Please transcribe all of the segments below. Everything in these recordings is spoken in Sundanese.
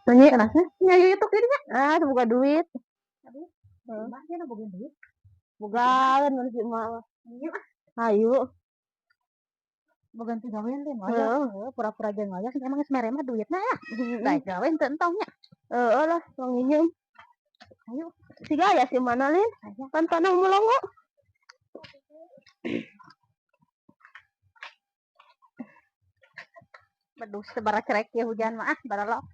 Nanya, Kenapa? nya itu kirinya. Ah, boga duit. Aduh, Heeh. mah nya boga duit. Bogaan mun si emak mah. Iya ah, Hayu. boga teu gawean teh ngoyak. Heeh. Heuh, pura-pura jeung ngoyak emang geus mere mah duitna ya. Daek gawe henteu entong nya. Heeh lah, tong nginjem. Ayo. Siga aya si mana lin? Aya. Kan tanah melongo. Bedus teu baracerek ya hujan mah ah baralok.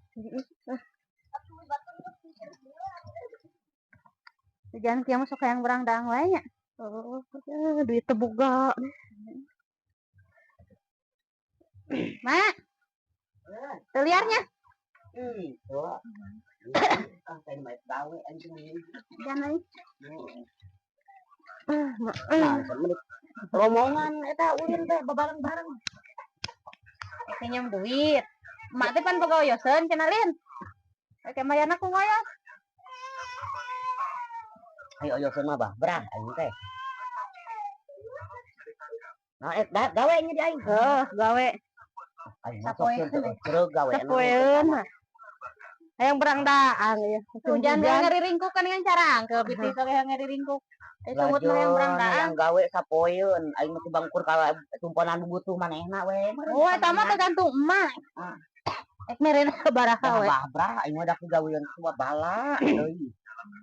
Hujan kieu mah sok hayang berang daang wae nya. Heeh, duit teu boga. Mak. Teu liarnya. Hujan lagi. Nah, rombongan eta ulin teh babareng-bareng. Pinjam duit. Mak teh pan boga oyoseun cenah lin. Oke, mayarna ku ngoyos. Ayo oyoseun mah bah, berah aing teh. Nah, gawe nya di aing. Heuh, gawe. Aing mah sok teu gawe. Sapoeun mah. Hayang berang daang ya. Hujan ge ngariringkuk kan dengan cara angkel biti sok hayang ngariringkuk. Sungut mah hayang berang daang. Hayang gawe sapoeun, aing mah bangkur ka tumponan butuh manehna we. Oh, eta mah tergantung emak. Ah. Ek merena sabaraha we. Bah, brah, aing mah da gawean semua bala deui.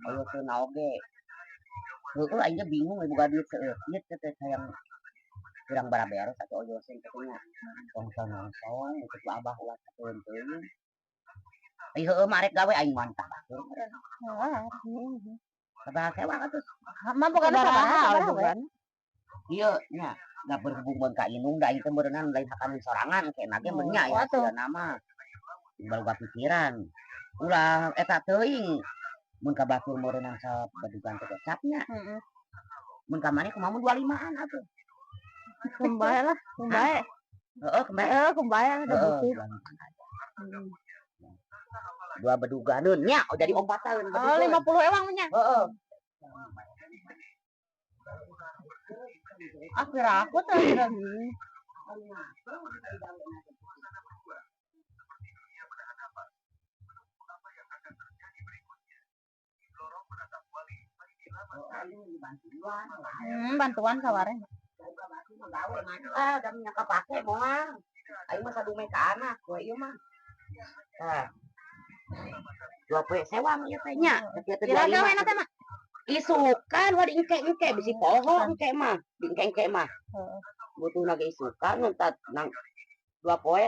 Oyoseun oge. Heueuh aing ge bingung boga duit seueuh teh hayang kurang baraberes atuh oyoseun teh nya. Tong nongtong ikut abah ulah sapoeun teuing. Ai heueuh mah arek gawe aing mah tah batur. Heeh. Sabaraha sewa atuh? Mah bukan Sabaraha sabaraha we. Ieu nya da berhubung mun ka inung da aing teh meureunnan lain hakan sorangan kena ge mun nya ya hasilna mah. Baruga pikiran. Ulah eta teuing mun ka batur meureunnan sabadugan teh gocapnya. Heeh. Mun ka maneh kumaha mun 25-an atuh. Kumbae lah, kumbae. Heeh, kumbae. Heeh, kumbae ada butuh. Dua beduganeun nya, oh jadi ompatan. Oh, 50 ewang nya. Heeh. Ah, kira aku tuh kira. Bantuan saware. Ah, da minyak kapake moal. Aing mah sadume ka anak we ieu mah. Tah. Dua poe sewa mah ieu teh nya. Kira gawe na teh mah. Isukan wa diengke-engke bisi poho engke mah, diengke-engke mah. Heeh. Butuhna ge isukan nuntat nang dua poe